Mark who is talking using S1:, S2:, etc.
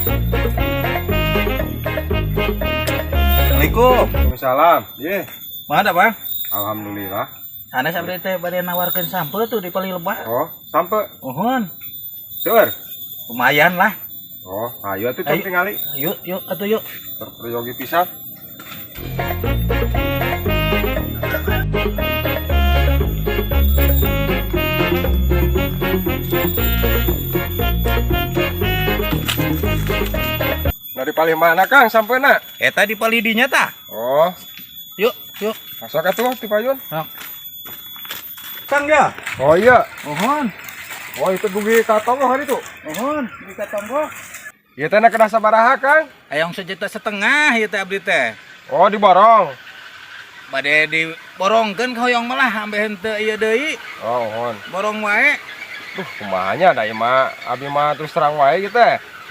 S1: Assalamualaikum.
S2: Waalaikumsalam. Ye.
S1: Mana, Bang?
S2: Alhamdulillah.
S1: Sanes abdi teh bade nawarkeun sampeu tuh di palih lebak.
S2: Oh, sampeu.
S1: Muhun.
S2: Seueur.
S1: Lumayan lah.
S2: Oh, ayo atuh cok
S1: Ayo.
S2: Tingali.
S1: Yuk, yuk atuh yuk.
S2: Peryogi pisan. Dari palih mana, Kang, sampeuna?
S1: Eta di palih dinya tah.
S2: Oh,
S1: Yuk, yuk.
S2: Masuk atuh ti payun.
S1: Sok. Kang ya?
S2: Oh iya.
S1: Muhun.
S2: Oh, itu dugi ka tonggoh hari itu.
S1: Muhun, di ka tonggoh.
S2: Ieu teh na kedah sabaraha, Kang?
S1: Hayang 1,5 juta ieu teh abdi teh.
S2: Oh, diborong.
S1: Bade diborongkeun ka hoyong malah ambeh henteu ieu deui.
S2: Oh, mohon.
S1: Borong wae.
S2: Duh, kumaha nya da ieu mah, abi mah terus terang wae gitu teh.